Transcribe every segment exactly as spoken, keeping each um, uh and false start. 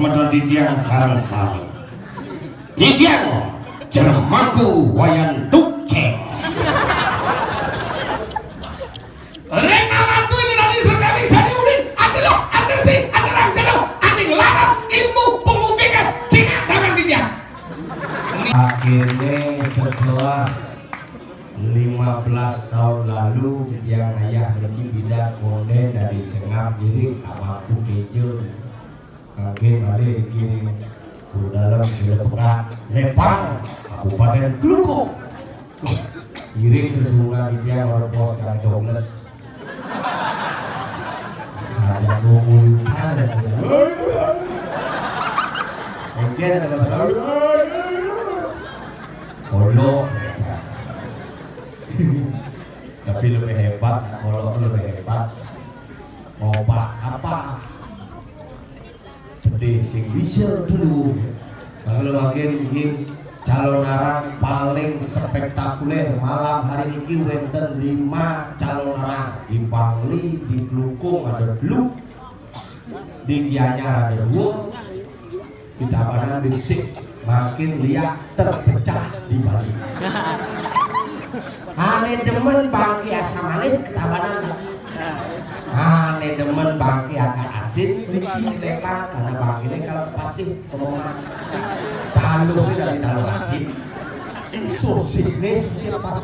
Matan titiang sareng sami. Titiang Jermangku Wayan Dukceng. Ring alantu ini tadi sesami sani udin, adelok, adesi, aderang, delok, aning larang, ilmu, pemungkingan, cingak, tangan titiang. Akhirnya setelah lima belas tahun lalu, titiang ayah niki bida konden dari Sengap, jadi tak mampu kejo. Mangkin malih dikiring ke dalam Sila Pegat, Lepang, Kabupaten Klungkung. Kiring sesungguhnya dia orang bos yang jobles. Ada kumpul. Mungkin ada masalah. Kolok. Tapi lebih hebat, kolok lebih hebat. Opak apa? Pedih sing bisa dulu. Kalau makin ini calonarang paling spektakuler malam hari ini wenten lima calonarang di Bangli, di Klungkung ada dulu, di Gianyar ada dua, di Tabanan di Sik makin liak terpecah di Bali. Ane demen bangki asam manis ke Tabanan. Ane demen bangki agak asin, niki lepak karena bangkine kalau pasih ke rumah. Taluhnya dari taluh asin. Sosis nih, sosis pas.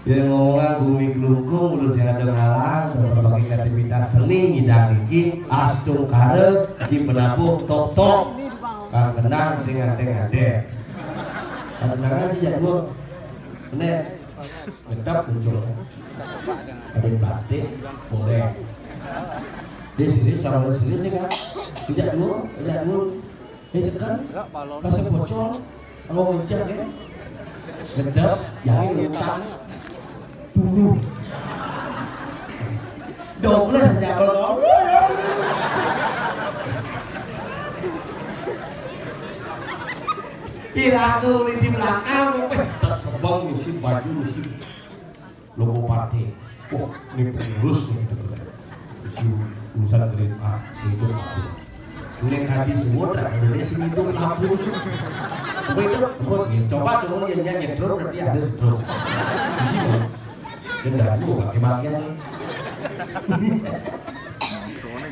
Yang ngomong bumi Klungkung, udah saya ada ngalang, berbagai aktivitas seni ngidang iki, astungkara, di penabuh tok-tok, kang kenang sing ngante-ngante. Kang kenang aja jadwal. Nek, tetap muncul. Ada plastik, boleh. Di sini, secara serius nih kan, jadwal, jadwal. Eh, sekan, kasih bocor, kalau ngejak ya. Sedap, yang ini utang. Dulu. Dobles aja kalau. Kira aku di belakang, eh, tak sebang misi baju misi. Logo partai. Wah, ini pengurus nih, gitu. Isi urusan grade A, sehidup aku. Ini kadi semua, tak ada sini hidup aku. Coba itu, coba, ya, coba, coba dia, dia nyetrum, berarti ada setrum. Isi loh. Dan dah dulu pakai bagian.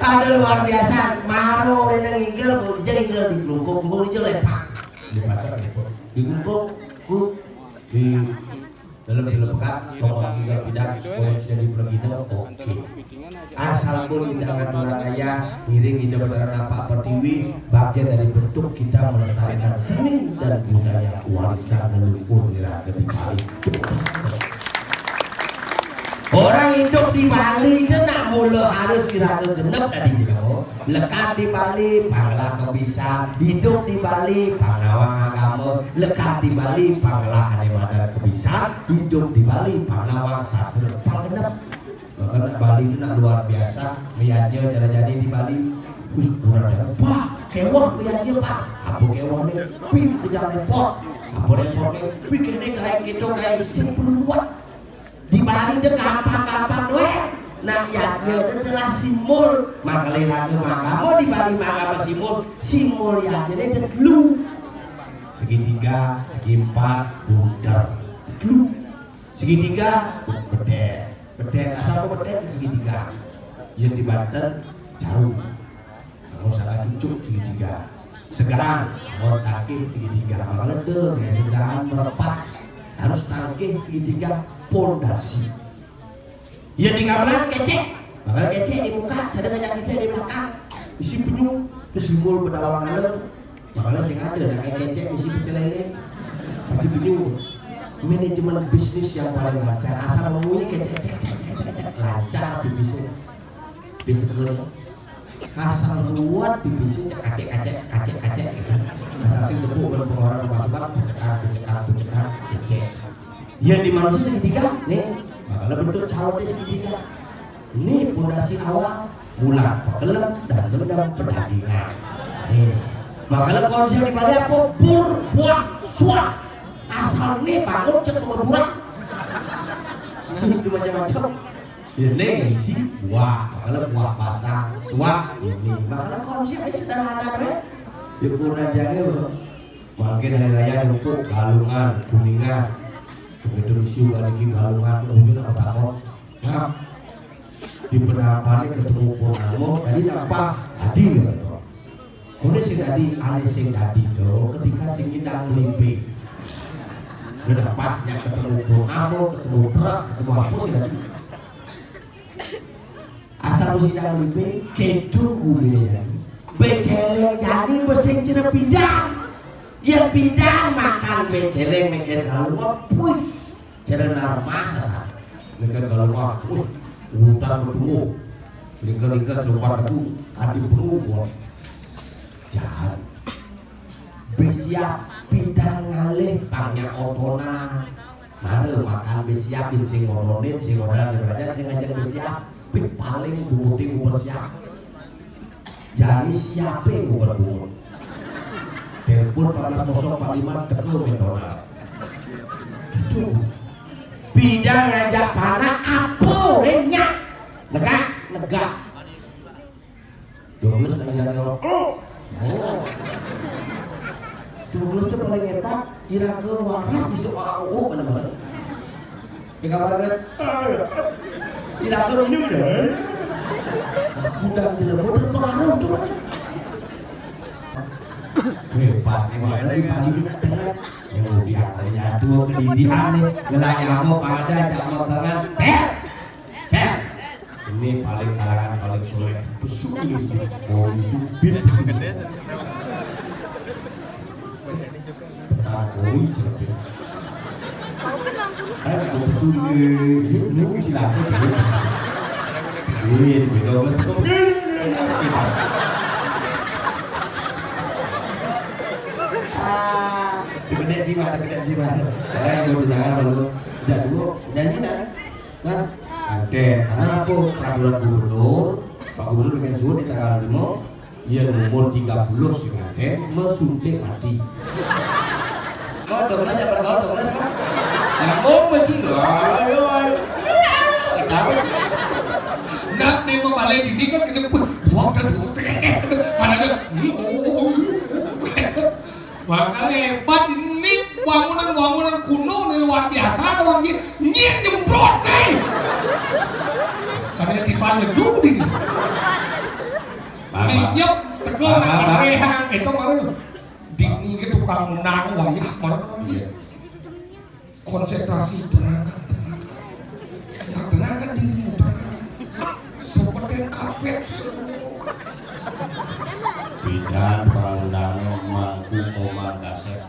Ada luar biasa, maro orang yang ngigel, mau ngigel di Klungkung, mau ngigel lepak. Di pasar, di Klungkung, di dalam film Pekat, Thomas Giga Bidang, supaya jadi Plegina, oke. Asal pun kita ngaturang ayah, ngiring ida betara napak pertiwi, bagian dari bentuk kita melestarikan seni dan budaya warisan leluhur nira di Bali. Orang hidup di Bali itu nak mula harus kira genep tadi, you know. Lekat di Bali, panglah kebisan. Hidup di Bali, pangawang agama. Lekat di Bali, panglah ane madan kebisan. Hidup di Bali, pangawang sastra, panggenep. Maka nak Bali itu nak luar biasa. Meyadnya cara jadi di Bali. Wih, kurang ada. Wah, kewah meyadnya, Pak. Apa kewah ni? Pin kejam repot. Apa repot ni? Pikir ni kain kita, kain sing perlu buat. Di Bali dia gampang-gampang doang. Nah, ya dia tu adalah simbol. Makanya lagu magama di Bali magama simbol. Simbol ya dia tu dulu. Segitiga, segi empat, bunder. Dulu. Segitiga, bedet. Bedet, asal kau bedet segitiga. Yang di Banten, jauh. Kamu salah cucuk segitiga. Segahan, mau tangkih segitiga. Maka lede, ya segahan merepat. Harus tangkih segitiga pondasi. Ya di gamelan kecek. Maka kecek di muka, sedang ngajak kecek di belakang. Isi penyu, terus simbol pedawang alam. Maka sing ada, nak kecek isi pecel lele. Pasti penyu. Manajemen bisnis yang paling lancar. Asal ngomongnya kecek, kecek, kecek, kecek, kecek. Lancar di bisnis. Bisnis. Asal ruwet di bisnis, kacek, kacek, kacek, kacek gitu. Asal sing tepuk, berpengaruh pemasukan, pucekan, pucekan, pucekan, kecek. Ya di manusia segitiga, nih. Makanya bentuk calonnya segitiga. Ini pondasi awal, mula pekelem dan dendam perdagingan. Nih. Makanya konsep di Bali apa? Pur, puak, suak. Asal nih bangun cek pemburan. Itu macam-macam. Ini isi buah, makanya buah basang, suak ini. Makanya konsepnya sederhana, weh. Ya, kurang aja, ya, Bro. Mangkin hari raya numpuk Galungan, Kuningan. Begitu isu lagi Galungan, ujung apa takut? Nah, di penerapannya ketemu Purnamo, tadi nampak hadir. Kone sing dadi, ane sing dadi do, ketika sing nyidang mimpi. Udah nampak yang ketemu Purnamo, ketemu truk, ketemu apa sing dadi? Asal mesti dah lebih kedu gulanya. Becele jadi mesin cina pindang. Yang pindang makan becele mikir kalau puih. Cina narmasa. Mikir kalau wah, puih. Urutan bertemu. Lingkar-lingkar sempat aku. Adi berubah. Jahat. Besiap pindang ngalih pangnya otona. Mare makan besiap sing ngoronin, sing ora derajat, sing ngajak besiap. Pih paling bunguti nguber siap. Jani siape nguber bungut. Telepon empat belas kosong empat lima teko McDonald. Gitu. Pindang ngajak panah apa renyak. Negak, negak. Douglas lagi dari orang. Oh. Oh. Douglas tuh paling hebat. Ira ke waras di soal oh mana mana. Di kamar dia. Ira ke ini udah. Udah jelemu terpengaruh tuh. Hebat, hebat. Dari pagi kita dengar. Yang udah nyatu pendidikan nih. Ngelanya mau pada jam makan. Ber. Ber. Ini paling kalangan paling soleh. Besuk ini. Oh, itu bit. Petang koi cerdik. Kan aku besuk ini. Ini silakan. Ini beda betul. Ah, gede jiwa, gede jiwa. Saya mau dengar dulu. Udah dulu, janji dah. Nah, oke, karena aku peraturan gubernur, Pak Gubernur dengan suhu di tanggal lima, ia umur tiga puluh sing ate, mesuntik mati. Kau dong aja bergaul dong aja. Ngomong macam tu. Ayo, ayo. Ketawa. Nak memang balik ini kan kena buat buat kan buat. Mana ada. Makanya hebat ini bangunan-bangunan kuno nih luar biasa orang ini nyet nyemprot nih. Karena di Palu dulu ini. Ini nyep tegur rehan itu malah di ini tukang menang wayah malah. Iya. Konsentrasi, tenangkan, tenangkan. Ya, tenangkan dirimu, tenangkan. Seperti kapet. Bidan Pangdano mangku koma kasep.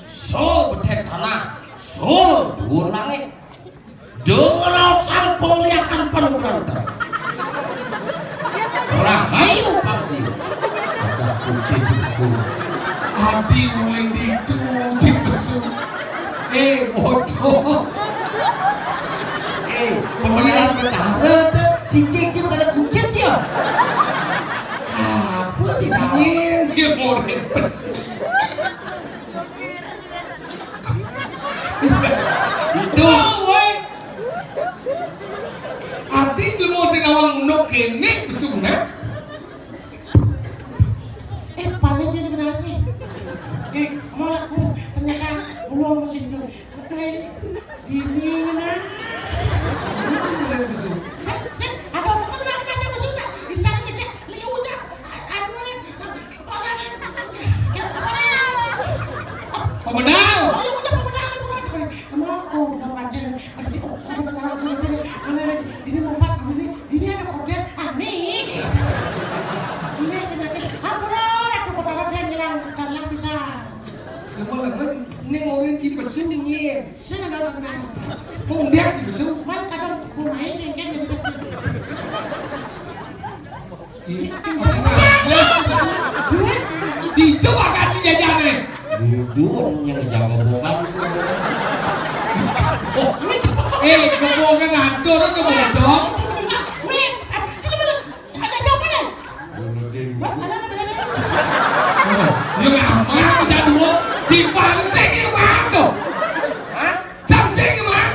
So betet tanah, so dhuwur langit. Dengar sang pengliakan panugrahan. Rahayu pangsi. Ada kunci di Adi uling ditu cik besuk. Eh, bocor. Eh, pembenaran betara tu cicing cik kada kucing cik. Apa sih kau? Ini dia mau besuk. Itu. Woi. Ati tu mau sing awang unduk kene besuk nah. Eh, paling dia sebenarnya. Eh, mau laku ternyata belum masih hidup. Oke, ini ngena. Set, set, ada sesuatu yang tanya masih tak. Di sana ngecek, liu aja. Aduh, orang yang, orang yang, Pemenang. Oh, iya, udah pemenang, pemenang. Kamu aku, udah pacar. Ada di, oh, ada pacaran sini, ini, ini, ini mau empat, ini, ini ada korden. Ah, nih. Ini aja nanti. Ampun, aku pertama dia ngilang, karena bisa. Lama-lama, ini orang di Besung, nih. Sini, nggak usah kenal. Mau dia di Besung? Man, kadang mau main, yang kan, jadi pasti. Dicoba kasih jajanan. Itu yang jago bukan. Eh, kebohongan atur itu bocor. Ya, aman, udah dua. Dipansing ya, Bang, tuh. Hah? Jam sing, Mang.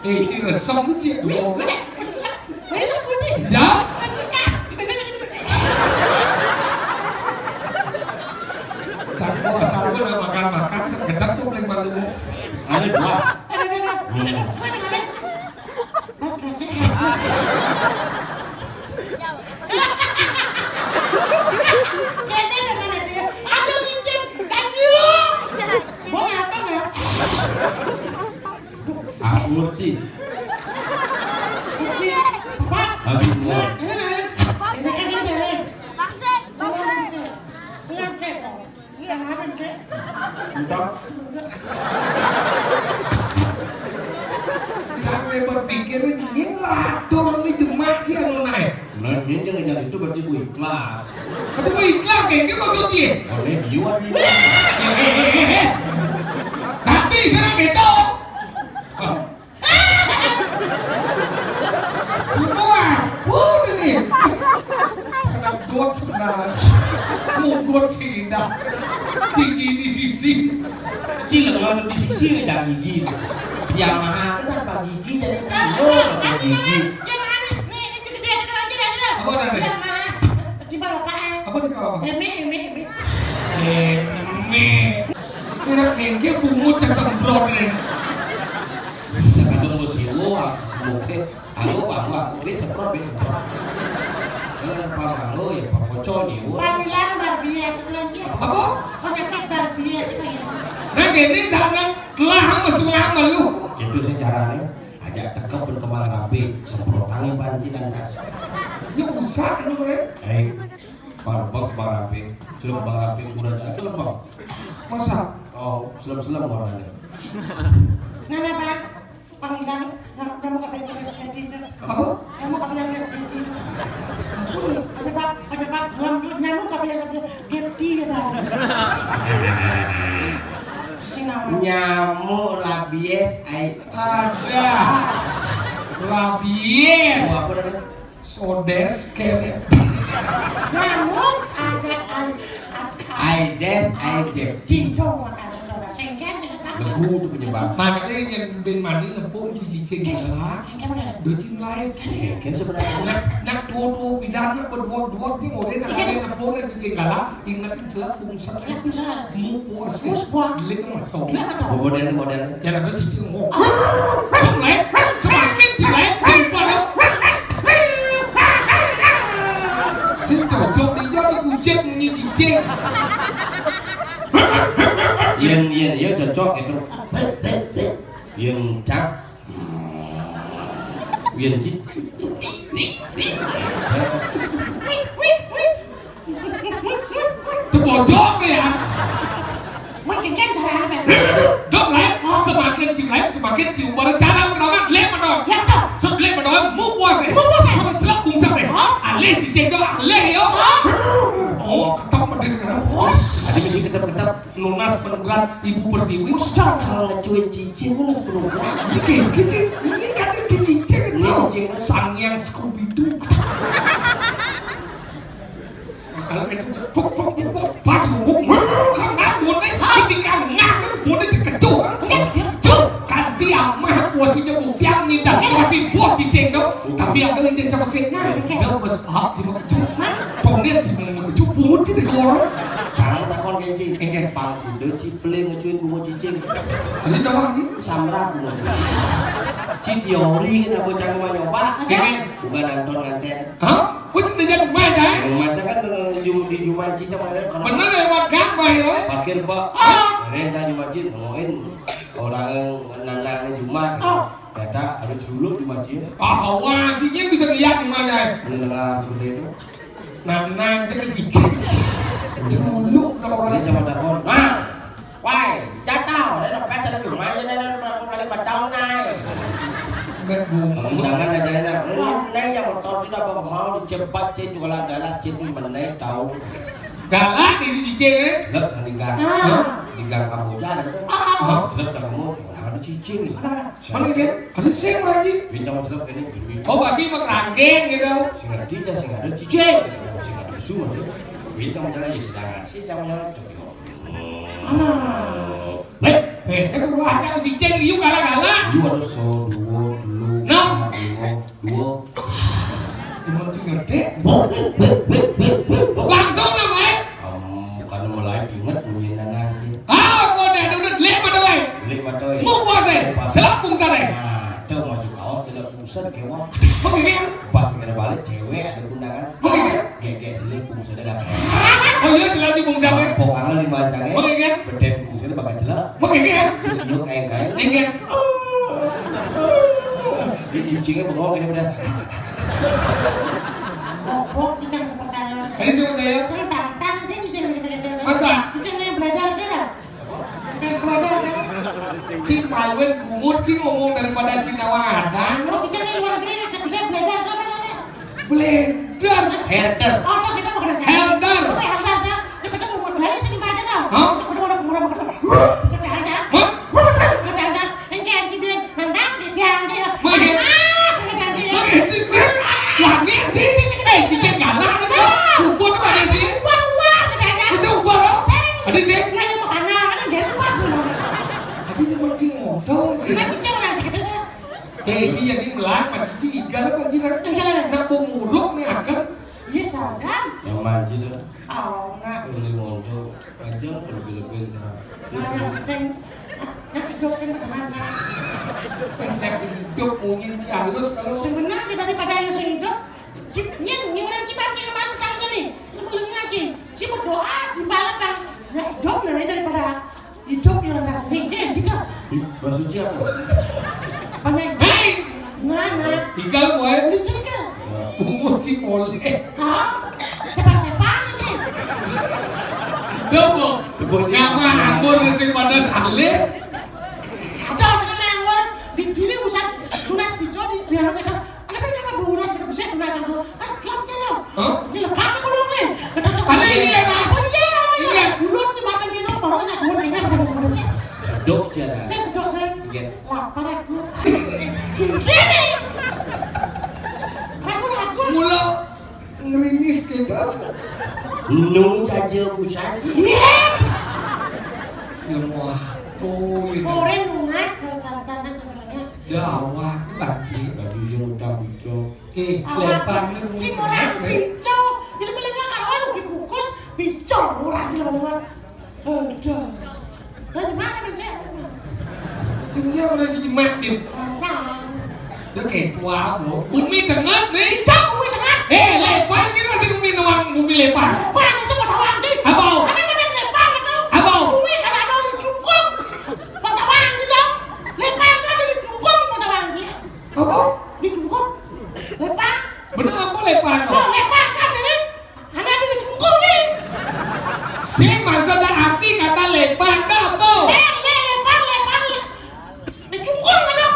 Isi resem ni cik dua. Ya. Cakap asal pun nak makan-makan, sekedar pun paling malu. Ada dua. Hmm. Aduh, ngerti. Aduh, mau. Entah. Sampai berpikir, ini latur ni jemak si anu naik. Nah, ini jangan-jangan itu berarti bu ikhlas. Tapi bu ikhlas, kayak gitu maksudnya. Oh, ini dia ni. Eh, eh, eh, eh, eh. Tapi serang gitu. Semua, pun ini. Anak dot sebenarnya. Mugut sih dah. Tinggi di sisi. Gila, kalau di sisi dah gigi. Yamaha, kenapa gigi jadi kilo, apa gigi? Yang mana? Nih, ini gede dulu aja dah, dulu. Apa dah, nih? Yang mana? Di bawah, Pak, eh. Apa di bawah? Eme, eme, eme. Eme. Ini dia bungut kesemprot nih. Kadang mau siwo, ah, smoke. Halo, Pak, Pak. Ini semprot, ini semprot. Eh, Pak, halo, ya, Pak, pocong, nih, wo. Panggilan Barbie ya, sebelumnya. Apa? Pakai Pak Barbie ya, kita ya. Nah, gini, jangan telah sama semua malu. Gitu sih caranya. Ajak tekep pun kembang rapi, semprotannya banci lantas. Ya usah, anu, eh. Eh, Bang, Bang, Bang Rapi. Celuk Bang Rapi, ukuran aja, Bang. Masa? Oh, selem-selem warnanya. Nana, Bang. Panggilan, nyam-, nyamuk apa yang kena sekali itu? Apa? Nyamuk apa yang kena sekali itu? Apa? Ada, Bang, ada, Bang, dalam duit nyamuk apa yang kena sekali itu, Bang? Sinawa. Nyamuk rabies, ai. Ada. Rabies. Oh, apa namanya? Sodes kere. Nyamuk ada ai-, ada. Aedes aegypti. Gitu, makanya, Dora. Sengken, sengken. Legu tu penyebab. Makanya yang ben mani nepung cicing galak. Sengken mana? Dua cing lain. Sengken sebenarnya. Nak, nak dua-dua bidang nak berdua-dua je, orang nak kawin nepung nak cicing galak. Ingat celak bungsat. Celak bungsat. Mu puas. Mu puas. Lek mata. Lek mata. Model, model. Yang ada cicing mau. Semakin jelek, semakin jelek. Si cocok ni jadi kucing ni cicing. Yang, yang, ya cocok itu. Yang cap. Yang cicing. Tebojok ya. Mungkin kan cara apa? Dok, lain. Oh. Semakin cik lain, semakin cium barang cara pertama, lem dong. Lem dong. Sud lem dong, mu puas eh. Mu puas eh. Sama celak bungsat eh. Oh. Alih cicing dong, alih yo. Oh. Oh, ketap pedes sekarang. Oh. Ada mesti ketap-ketap. Nunas penugaran Ibu Pertiwi. Mesti cara ngecuin cicing nunas penugaran. Ini kayak gitu. Ini kan di cicing. Ini cicing. Sang yang Scooby-Doo. Kalau itu buk, buk, buk, buk, pas buk, buk, buk, kan ngambun nih, ketika ngambun, buk, nih kekecuh, kan? Kecuh, ganti amah, gua si jebuk, yang ngindah, gua si buah cicing dong. Tapi ada yang jadi sama si, nah, dia bos, ah, cuma kecuh. Nah, dong dia cuma kecuh, bungut sih di luar. Jangan takon kencing. Enggak. Pang kuda cipling ngecuin bungut cicing. Ini nama lagi? Samra bungut cicing. Ci teori kan bocah mau nyoba. Enggak. Bukan nonton nganten. Hah? Wis dijak rumah, Jai? Rumah kan, eh, jum-, di rumah Cica mana? Bener lewat gang, Bah, ya? Parkir, Pak. Ah. Keren, Cak, di masjid, nemuin orang nanang di rumah. Ah. Kata, harus dulu di masjid. Ah, wah, anjingnya bisa lihat di mana? Mendengar seperti itu. Nanang, kita cicing. Dulu, kalau orang. Dia cuma takut. Nah, Wai, jatau, dah nak baca lagi. Mai dah nak balik batau nai. Undangan aja nak. Nai yang motor tidak mau dicepat cek jualan dalam cek menai tahu. Galak ini cicing eh. Lep sandika. Ah. Di gang kamu jalan. Ah. Lep sama kamu. Ada cicing. Mana dia? Ada sing lagi. Bincang celep ini. Oh, pasti mau kerangkeng gitu. Sing ada cicing, sing ada cicing. Sing ada su masih. Bincang jalan ya sedang. Si jangan jalan cok. Alah. Weh. Eh, eh, wah, kan cicing liu galak-galak. Liu ada so, dua, telu, no, empat, lima, dua. Emang cing ngerti? Langsung nama, eh? Em, kalau mulai inget bunyi nanang sih. Ah, kau dah duduk, lek mata, eh? Lek mata, eh? Mau puasa, eh? Puasa. Selap pungsan, eh? Nah, tuh maju kaos, tidak pungsan, kewak. Mau gini, kan? Pas kena balik, cewek ada undangan. Mau gini, kan? Gegek selipung saudara. Oh iya, jelas di bungsa, ya? Pokoknya lima cangnya. Mau gini, kan? Beden bungsa bakal jelek. Mau gini, kan? Yuk, kain-kain. Gini, kan? Dia cicingnya bengong kayak udah. Goblok, cicing sepercaya. Ini sih percaya. Saya tantang, dia cicing gitu-gitu. Masa? Cicing yang belajar, dia dah. Yang belajar, kan? Cing maluin bungut, cing ngomong daripada cing nawa ada. Oh, cicing yang luar negeri, dia, dia belajar, dia, dia, dia. Blender. Herder. Oh, tak kita mau kerja. Helder. Apa helder, ya? Ya, kita mau modalnya sini aja, dong. Hah? Kita mau, mau, mau, mau. Kita aja. Hah? Kita aja. Engke anci duit. Nandang, dia aja, ya. Mana? Ah, kita aja, ya. Mana, cicing? Wah, ini, cicing. Eh, cicing galak, kan? Bubur tuh ada sih. Wah, wah, kita aja. Masa ubah, loh? Sing. Ada sih. Nah, yang makanan, kan, dia tuh, wah, belum. Tapi ini mau cing motor, sih. Kita cicing, nah, kita, kita. Eh, ci jadi melang, mah ci igal apa ci kan? Igal. Nak pemuruk nih akan. Iya, saja. Yang manci tuh. Oh, nah. Beli mondo, aja lebih-lebih, nah. Nah, yang penting, nah, itu kan kemana? Banyak hidup mungkin ci halus kalau sebenarnya daripada yang sing hidup, ci, iya, ini orang ci banci yang mana tanya nih? Yang melengah ci. Ci berdoa, di malam kan. Ya, hidup nih daripada hidup yang rendah sendiri, gitu. Ih, Mbak Suci apa? Apanya? Hei! Mana? Tinggal gue. Lu cek. Ya. Tunggu, Cik, boleh. Hah? Sepan-sepan aja. Dong, Dong, Cik. Nama anggur sing pada saleh. Ada sama anggur, di sini busan tunas hijau di, di anu kita. Ada apa yang buron kita bisa tunas anggur? Kan kelap channel. Hah? Ini lekap aku dulu nih. Ada ini ya, Kak? Oh iya, oh iya. Iya. Bulan di makan minum, baru aja bulan ini apa bulan sih? Sedok, Cik. Saya sedok, saya. Iya. Lapar aku. Gini. Ragu-ragu. Mula ngerimis gitu. Nu jaja busan sih. Iya. Ya, wah, tuh, ini. Orang lunas ke tanah sebenarnya. Ya, wah, lagi. Lagi yang udah hijau. Eh, apa? Lepang ni. Cing orang pico. Jadi melengah kawan dikukus, pico orang jadi melengah. Aduh. Lah, di mana, Cek? Sing dia udah jadi mak, Din. Panjang. Dia kayak tua, Bu. Bumi tengah, nih. Cok, bumi tengah. Eh, lepang kita sih bumi nuang, bumi lepang. Lepang itu pada wangi. Apa? Karena kan lepang itu. Apa? Bumi kan ada di Klungkung. Pada wangi dong. Lepang itu ada di Klungkung, pada wangi. Apa? Di Klungkung. Lepang. Bener apa lepang? Oh, lepang kan ini. Anak ada di Klungkung nih. Sing maksudnya arti kata lepang, dah apa? Eh, le-, lepang, lepang, le-, di Klungkung, mana?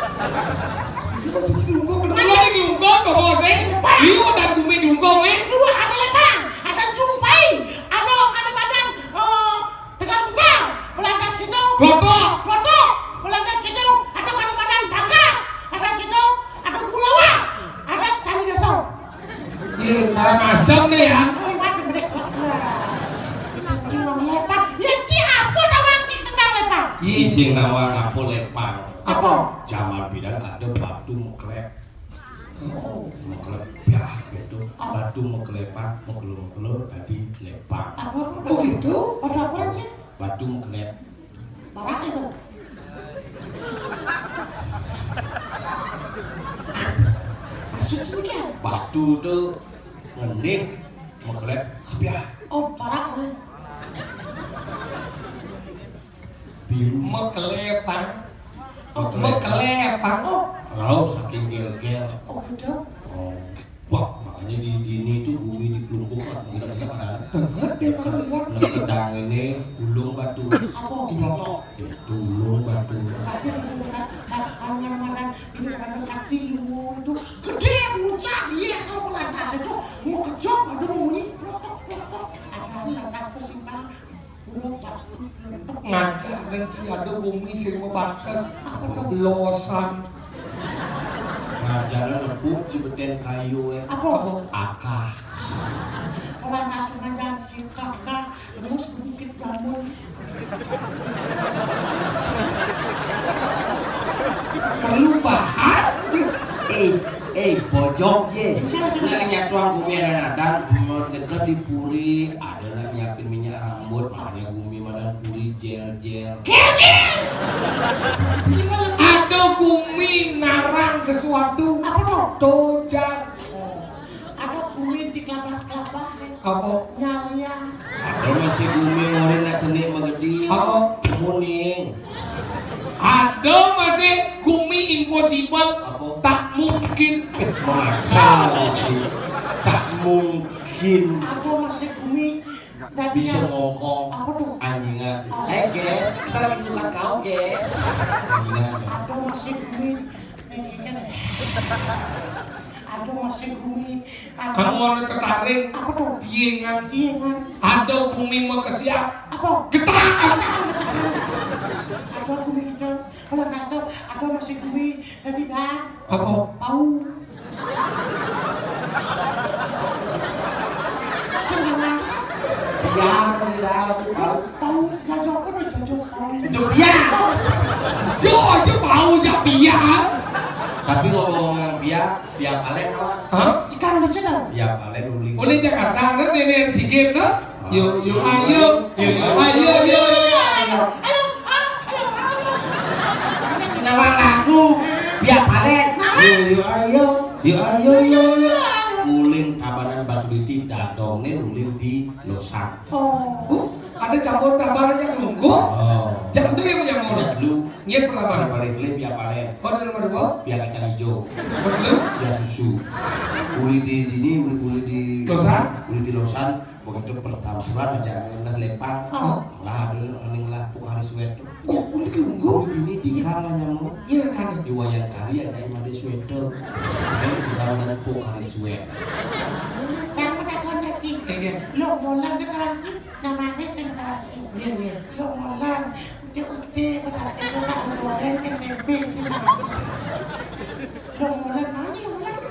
Di Klungkung, mana? Mana di Klungkung, kok mau sih? Lepang. Iya, dan bumi Klungkung, eh. Lu ada lepang, ada jumpai, ada, ada badan, eh, Tegal Besar, Belantas gitu. Klotok. Klotok, Belantas gitu. Ada Kalimantan, Tangkas, ada gitu. Ada Bulawa, ada Candi Desa. Iya, Karangasem nih ya. Oh, iya, bener. Cing lepang. Ya, ci apa nama ci tentang lepang? Iya. Ci sing nama apa lepang? Apa? Zaman bidan ada batu meklep. Oh. Meklep, ya, gitu. Batu mekelepak, mekelur-mekelur, tadi lepang. Apa, apa, apa? Oh, gitu? Batu apa sih? Batu meklep. Parah itu. Maksud sih, kan? Batu tuh ngendih, meklep, kebiah. Oh, parah, kan? Biru. Mekelepang. Mekelepang. Mekelepang. Oh. Rauh saking gel-gel. Oh, gitu. Oh. Wah, makanya di, di ini tuh bumi di Klungkung kan, bener-bener kan. Banget deh, Pak, buat. Nah, sedang ini ulung batu. Apa? Klotok. Itu ulung batu. Tapi itu bekas, nah, kalau mana-mana ini ada sakti ilmu itu gede, puncak, iya, kalau Belantas itu mau kejok, ada mau bunyi, klotok, klotok. Ada Belantas pesimpan. Ngaji dan si ada bumi sing mabates. Losan. Ngajana nepuk si beten kayu, eh. Apa? Akah. Orang nasi ngajar si kakak, terus bukit jamun. Perlu bahas? Eh, eh, bojog ye. Nak nyatuang gumi ada datang, mau deket di puri, ada nak nyiapin minyak rambut, makanya gumi madan puri, gel-gel. Ada gumi narang sesuatu. Apa tuh? Tojan. Ada gumi di kelapa-kelapa. Apa? Nyalian. Ada masih gumi ngorin nak cenik magedi. Apa? Kuning. Ada masih gumi impossible. Apa? Tak mungkin. Masa sih? Tak mungkin. Ada masih gumi bisa ngokong. Apa tuh? Anjingan. Oh. Eh, guys, kita lagi bukan kau, guys. Anjingan. Ada masih gumi. Ada masih gumi. Kamu ada tertarik? Apa tuh? Piengan. Piengan. Ada gumi mau kesiap. Apa? Getak. Ada gumi itu. Kalau nggak tahu, ada masih gumi. Tapi dah. Apa? Bau. Sembarang. Ya, tidak. Bau. Bau. Jajo apa tuh? Jajo. Bau. Itu ya. Jo, aja bau, jak biar. Tapi ngomong-ngomong biar, biar paling apa? Hah? Sekarang di sana. Biar paling uling. Oh, ini Jakarta, kan ini yang sigit, no? Yo, yo, ayo, yo, yo, ayo, yo, yo, ayo. Ayo, ayo, ayo, ayo. Ini senawang lagu. Biar paling. Yo, yo, ayo, yo, ayo, yo, yo. Uling Tabanan Batu Diti, dadong nih uling di Losan. Oh. Ada campur tambah aja kelungkuh. Oh. Jak dulu yang punya mau. Jak dulu. Nggih, pertama. Ada paling beli pia paren. Oh, ada nomor dua? Pia kacang hijau. Nomor dulu? Pia susu. Uli di dini, uli, uli di Losan? Uli di Losan, begitu pertampuran aja nang lepang. Oh. Lah, ada aning lah pukari suet. Oh, uli kelungkuh. Uli ini di kala nyamuk. Iya, ada. Di wayang kali aja mandi suet. Di kala nyamuk pukari suet. Saya mau takon, Cacing. Iya. Lo bolang ke Perancis? Namanya sing Perancis. Iya, iya. Lo bolang. Udah, udah, berarti lo tak goreng ke tempe. Lo bolang, mana lo bolang?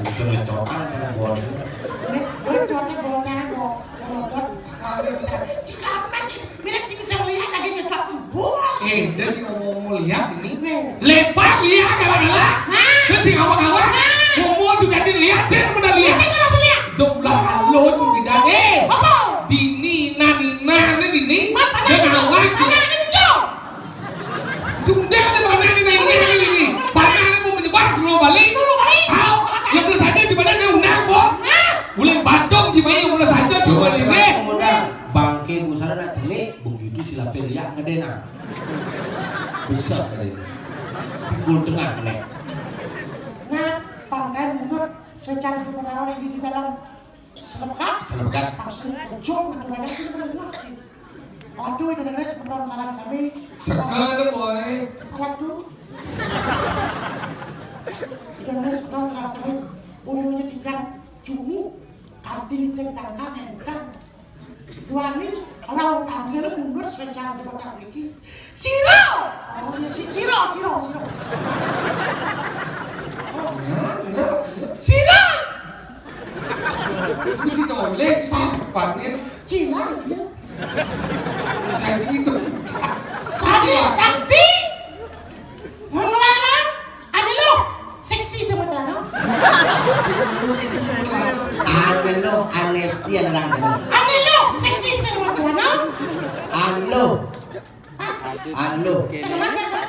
Itu ngecotan kan boleh. Ngecotan bocah lo. Robot. Cik apa, Cik? Mira, Cik bisa melihat lagi nyetok. Wah. Eh, dia cik mau, mau lihat ini. Nih. Lebar lihat, kalah-kalah. Hah? Dia cik apa kalah? Hah? Mau, mau juga dilihat, cik, mana lihat? Cik, terus lihat. Dok lah, lo tuh tidak. Eh, apa? Dini, nah, Nina, ini Dini. Apa? Dia kalah. Mana ini, yo? Tunggu, ada mana ini, nah, ini, ini, ini. Mana ini mau menyebar, suruh balik. Suruh balik. Tahu? Yang belum saja di mana dia undang, Bos? Hah? Boleh Bandung, Cimahi, yang belum saja, coba, coba, coba, undang. Bangke busana nak cenik, begitu silapnya liak ngedena. Besar kali ini. Pikul tengah, nih. Nah, pangkat mundur secara gubernur ini di dalam selepekat. Selepekat. Pasti ujung ketuanya itu benar ngerti. Waduh, itu dengar sebentar saran sami. Sekarang, boy. Alat tuh. Itu dengar sebentar saran sami. Bulunya tinggal cumi. Kartu itu tangkap, entah. Wani, ora utangke lho mundur secara depan iki. Sira! Oh, iya, si-, sira, sira, sira. Nah, nah. Sira! Mesti tulis sing depannya. Cina, iya. Nah, itu. Sari sakti. Ngelarang, ane lo, seksi sama celana. Ane lo, anesti ane lo. Ane lo, seksi sama celana. Ane lo. Hah? Ane lo. Sama celana.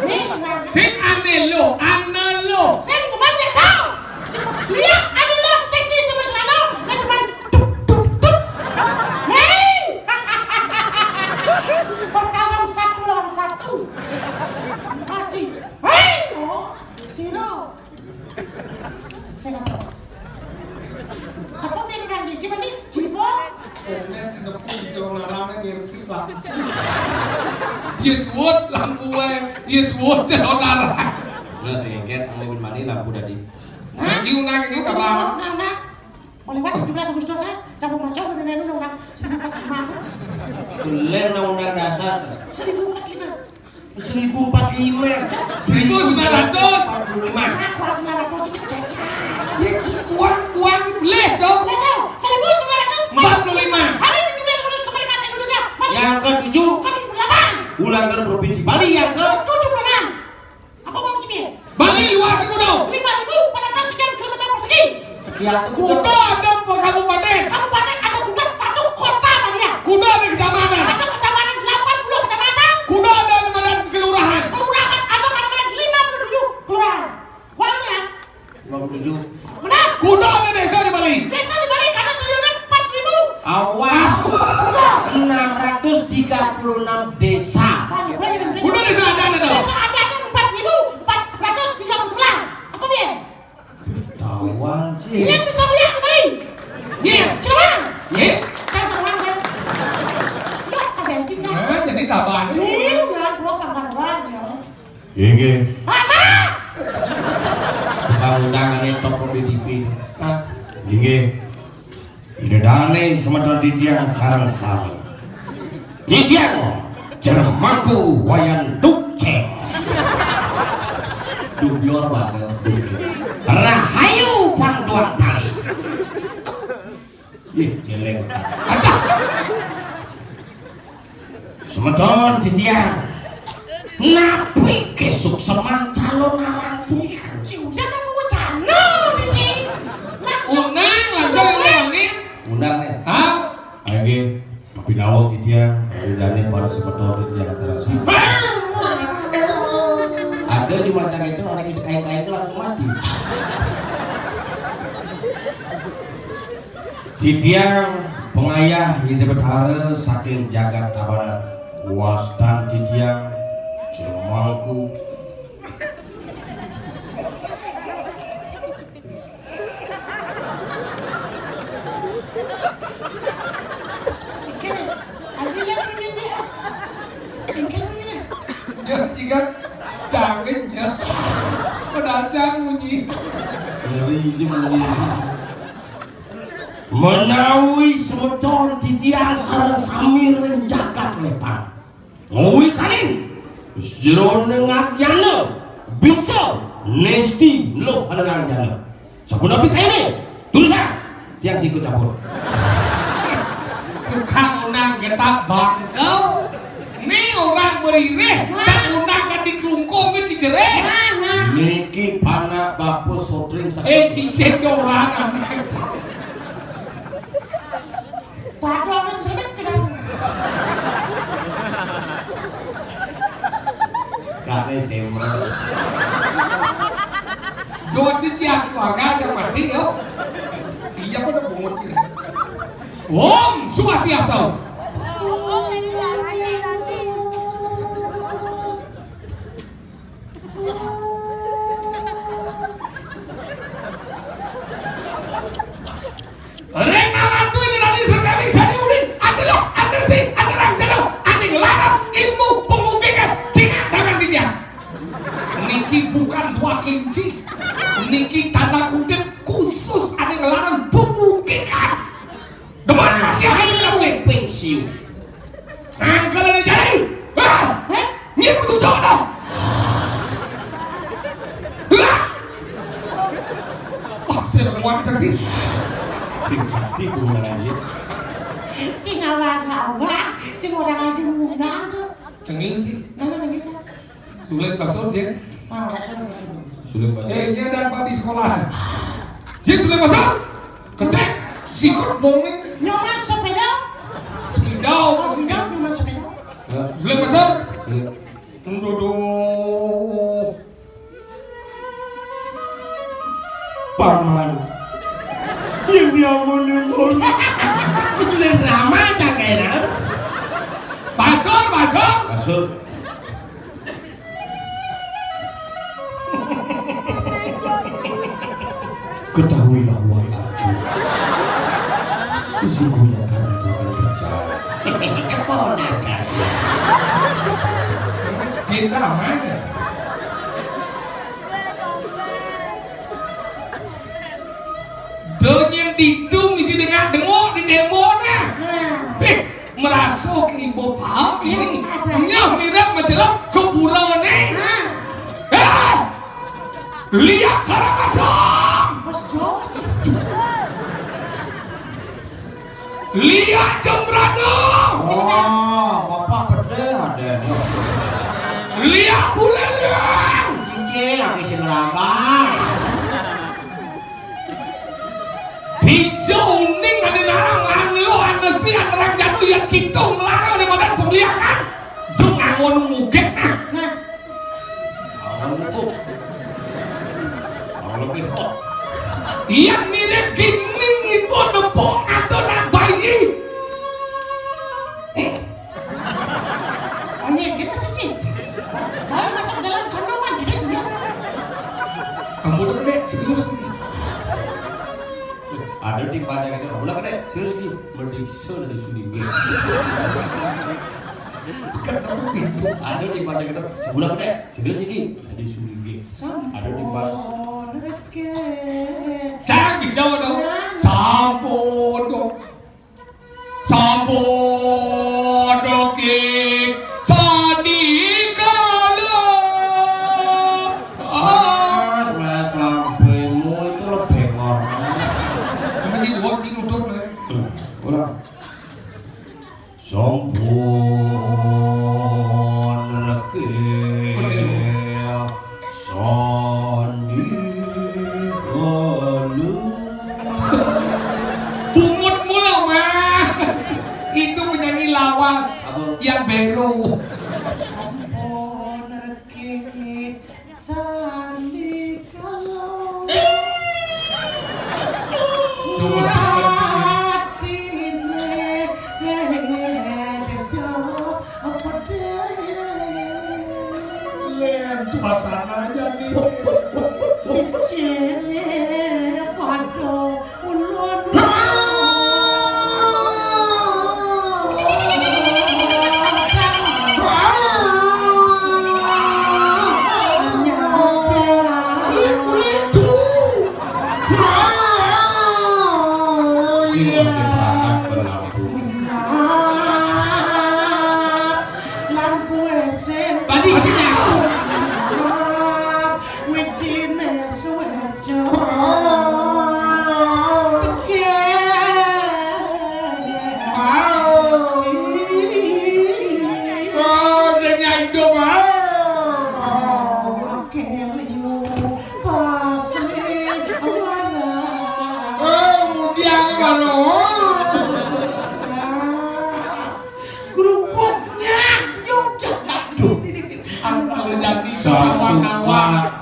Nih, celana. Sing ane lo, ane lo. Sing sama celana. Lihat, ane lo, seksi sama celana. Nah, cuman tuk, tuk, tuk. Hei! Bertarung satu lawan satu. Haji. Hei! Oh, sira. Sing apa? Apa yang udah di Cibati? Cibo? Komen cenepung, sing larang, yang ngerti lah. Yes, wood, lampu, eh. Yes, wood, cenepung larang. Nah, sing engket, ame win mani, lampu tadi. Hah? Lagi unang ini, kabar. Nah, nah. Mau lewat tujuh belas Agustus, eh? Campur macam, udah nenu, udah, udah. Seribu empat lima. Kelen undang-undang dasar. Seribu empat lima. Seribu empat lima. Seribu sembilan ratus empat puluh lima. Nah, kurang sembilan ratus, cek, cek, cek. Ya, terus uang, uang dibeli, dong. Udah tahu, seribu sembilan ratus empat puluh lima. Hari ini kita mulai kemerdekaan Indonesia. Mana? Yang ketujuh. Ketujuh puluh delapan. Kantor Provinsi Bali yang ke tujuh puluh enam. Apa mau Cimin? Bali luas kuda. Lima ribu empat ratus sekian kilometer persegi. Sekian kuda. Kuda ada per kabupaten. Kabupaten ada kuda satu, kota apa dia? Kuda ada kecamatan. Ada kecamatan delapan puluh kecamatan. Kuda ada kecamatan kelurahan. Kelurahan ada kecamatan lima puluh tujuh kelurahan. Kuala ya? Lima puluh tujuh. Benar. Kuda ada desa di Bali. Desa di Bali karena seluruhnya empat ribu. Awal. Enam ratus tiga puluh enam desa. Kuda desa ada ada. Desa ada ada empat ribu empat ratus tiga puluh sembilan. Apa dia? Tahuan sih. Dia bisa lihat kembali. Iya. Coba. Iya. Saya sama kan. Ya, ada yang tinggal. Nah, jadi taban. Iya, dua pangkat orang ya. Inggih. Apa? Tukang undangan itu di T V. Ah. Inggih. Ida dane semeton titiang sareng sami. Titiang jeremangku Wayan Dukceng. Dubior banget. Rahayu pangtuang tali. Ih, jelek. Aduh. Semeton titiang. Napi kesukseman calon arang punika? Si Uyan apa wacana niki? Langsung. Undang, langsung undang nih. Undang nih. Hah? Ayo nggih, pinawa titiang, ayo jane para semeton titiang sareng sami. Ada cuma macam itu, orang kita kain-kain itu langsung mati. Titiang pengayah Ida Betara saking jagat Tabanan. Wastan titiang jeremangku. Ya, jika cangketnya pedacang munyi. Ngeri aja munyi. Menawi semeton titiang sareng sami ring jagat Lepang. Nguwi kalin. Jroning agyana bisa nesti luh anerang jana. Sapunapi kayane? Durusang. Tiang sikut campur. Tukang unang getah bangkel. Ni orang beririh, tak unang kan dikelungkung ke cijereh. Niki panak bapa sotring sakit. Eh, cicing ke orang anak. Padahal sebet kenapa? Kane semra. Dua di tiap keluarga aja mati yo. Siapa udah bungut sini? Om Swastiastu. Ring alantu ini nanti sesami sani uli. Adeloh, andesi, aderang jero, aning larang ilmu pemungkingan. Cingak dangan dinya. Niki bukan dua kelinci. Niki tanda kutip khusus aning larang pemungkingan. Demen ya pensiun. Angkel ada jari. Wah, eh, nyip tuh dong. Wah. Oh, saya mau sakti. Sing sakti kumaha ieu? Cing awak-awak, cing orang lagi ngundang tuh. Cengil sih. Nah, nah, gitu. Sulit basur, Jin. Ah, basur, basur. Sulit basur. Eh, dia dan Pak di sekolahan. Jin sulit basur. Ketek, sikut, bongnya. Nyaman sepeda. Sepeda, oh, sepeda, nyaman sepeda. Ya. Sulit basur. Sulit. Duduh. Paman. Yang diamun, diamun. Sudah drama, cangkainan. Basur, basur. Basur. Ketahuilah, wahai Arjuna, sesungguhnya kami itu akan berjalan. Keponakan. Cinta mana? Donya ditu misi dengak-dengok di demo nah. Nah. Eh, merasa ke ibu paham ini. Iya, apa? Nyah mirip mencelok ke pura ni. Nah. Eh! Liak Karangasem! Mas Jos. Liak Jembrana! Oh, bapak pede ada ni. Bulan. Iki aku sing ngerambah. Dijo uning ane narang anlo anesti anerang jadu ya kita melarang ane madan pemliakan. Dung angon mugek nah. Nah. Angon mugek. Angon lebih hot. Iya mirip gining ibu nepok atau nak bayi. Eh. Oh iya, kita sih, Ci. Baru masuk dalam kandungan, kita juga. Kamu udah gede, serius nih. Ada di panjang itu, kamu udah gede, serius nih. Mending dari sini. Kan kamu pintu. Ada di panjang itu, sebulan gede, serius nih. Ada di sini. Ada di pas. Cang bisa dong. Sampun dong. Sampun dong, Ki. Sandi kalau. Ah. Mas, mas, lambemu itu lebih ngormas. Apa sih, gua sih nutup, ya. Kurang. Sampun reke sandi kalu. Bungut mulu, Mas. Itu penyanyi lawas. Apa? Yang beru. Sampun reke sandi kalu. Duh, seperti ini. Len, suasana aja nih. Ini masih berangkat berlaku. Lampu S M. Tadi sini. Witine suwejo. Mau. Oh, dia nyai dong, mau. Oke, liu. Pasri warna. Oh, mudian baru. Kerupuknya juga. Aduh, kalau jadi sawah-sawah.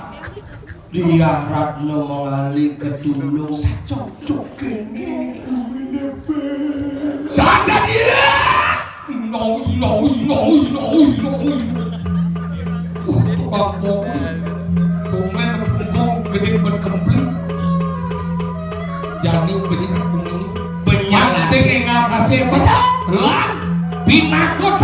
Dia Ratno mengalih ke tulung. Sacocok kene. Saja dia. Ino, ino, ino, ino, ino, ino. Uh, tukang kopi. Komen tukang gede berkempling. Jani benih aku ini. Benyang. Sing enggak kasih pecah. Lan. Pinakut